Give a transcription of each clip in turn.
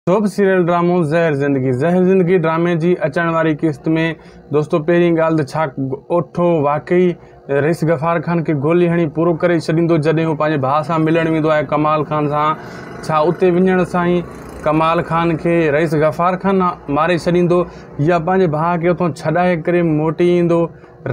Soap serial ڊرامو زهر زندگي زهر زندگي ڊرامي جي اچڻ واري قسط ۾ دوستو پهرين ڳالهه ته ڇا اوٺو واقعي رئيس غفار خان کي گولي هڻي پورو ڪري ڇڏيندو جڏهن هو پنهنجي ڀاء سان ملڻ ويندو آهي ڪمال خان سان ڇا اتي وڃڻ سان ئي ڪمال خان کي رئيس غفار خان ماري ڇڏيندو يا پنهنجي ڀاء کي اتان ڇڏائي ڪري موٽي ايندو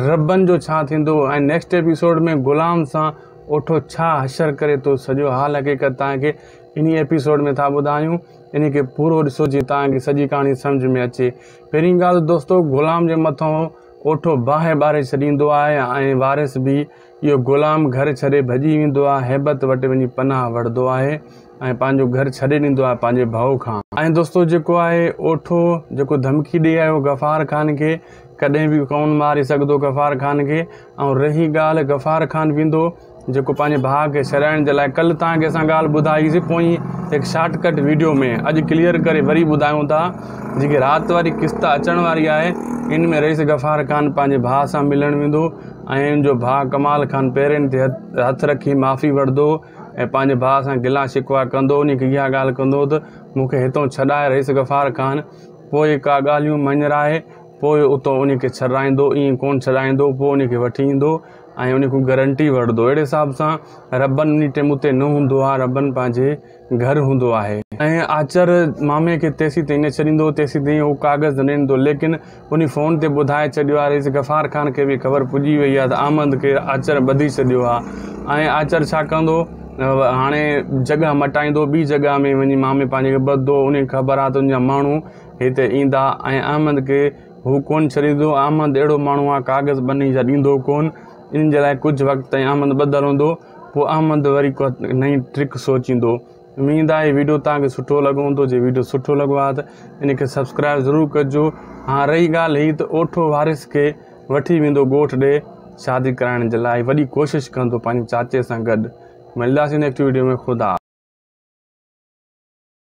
ربن جو ڇا ٿيندو ۽ نيڪسٽ ايپيسوڊ ۾ غلام سان اوٺو ڇا حشر ڪري ٿو سڄو حال حقيقت توهان کي انهي ايپيسوڊ ۾ ٿا ٻڌايون انهي کي پورو ڏسو جيئن توهان کي سڄي ڪهاڻي سمجهه ۾ اچي. پهرين ڳالهه ته دوستو غلام جي مٿان اوٺو باهه ٻاري ڇڏيندو آهي ۽ وارث به اهو غلام گهر ڇڏي ڀڄي ويندو آهي هيبت وٽ وڃي پناهه وٺندو آهي ۽ پنهنجو گهر ڇڏي ڏيندو آهي پنهنجي ڀاء کان. ۽ دوستو جيڪو آهي اوٺو جيڪو ڌمڪي ڏئي آيو غفار خان کي ڪڏهن به ڪون ماري سگهندو غفار خان کي ۽ رهي ڳالهه غفار خان ويندو جيڪو پنهنجي ڀاء کي ڇڏائڻ جي لاء ڪلهه توهان کي اسان ڳالهه ٻڌائي سي پوئين هڪ شارٽ ڪٽ ويڊيو ۾ اڄ ڪليئر ڪري وري ٻڌايون ٿا جيڪي رات واري قسط اچڻ واري آهي ان ۾ رئيس غفار خان پنهنجي ڀاء سان ملڻ ويندو ۽ ان جو ڀاء ڪمال خان پيرن تي هٿ رکي معافي وٺندو ۽ پنهنجي ڀاء سان گلا شڪوا ڪندو ان کي اها ڳالهه ڪندو ته مون کي هتو ڇڏائي رئيس غفار خان پوء ڪا ڳالهيون مڃرائي پوء اتو ان کي ڇڏائيندو ائين ڪون ڇڏائيندو پوء ان کي وٺي ايندو ۽ ان کان گرنٽي وٺندو اهڙي حساب سان ربن انهي ٽيم اتي نه هوندو آهي ربن پنهنجي گهر هوندو آهي ۽ آچر مامي کي تيسين تائين نه ڇڏيندو تيسين تائين هو ڪاغذ نه ڏيندو ليڪن انهي فون تي ٻڌائي ڇڏيو آهي رئيس غفار خان کي به خبر پڄي وئي آهي ته احمد کي آچر ٻڌي ڇڏيو آهي ۽ آچر ڇا ڪندو هاڻي جڳهه مٽائيندو ٻي جڳهه ۾ وڃي مامي پنهنجي کي ٻڌندو انهي کي خبر آهي ته ان جا ماڻهو هتي ايندا ۽ احمد کي هو ڪونه ڇڏيندو. احمد اهڙو ماڻهو آهي ڪاغذ ٻنهي جا ڏيندو ڪونه. ان جي لاء ڪجهه وقت تائين احمد ٻڌل هوندو. پوء احمد وري ڪا نئين ٽرڪ سوچيندو. اميد آهي ويڊيو توهان کي سٺو لڳو هوندو. جي ويڊيو سٺو لڳو آهي ته ان کي سبسڪرائب ضرور ڪجو. ها رهي ڳالهه هي ته اوٺو وارث کي وٺي ويندو ڳوٺ ڏي شادي ڪرائڻ جي لاء وڏي ڪوشش ڪندو پنهنجي چاچي سان گڏ. ملداسين نيڪسٽ ويڊيو ۾ خدا.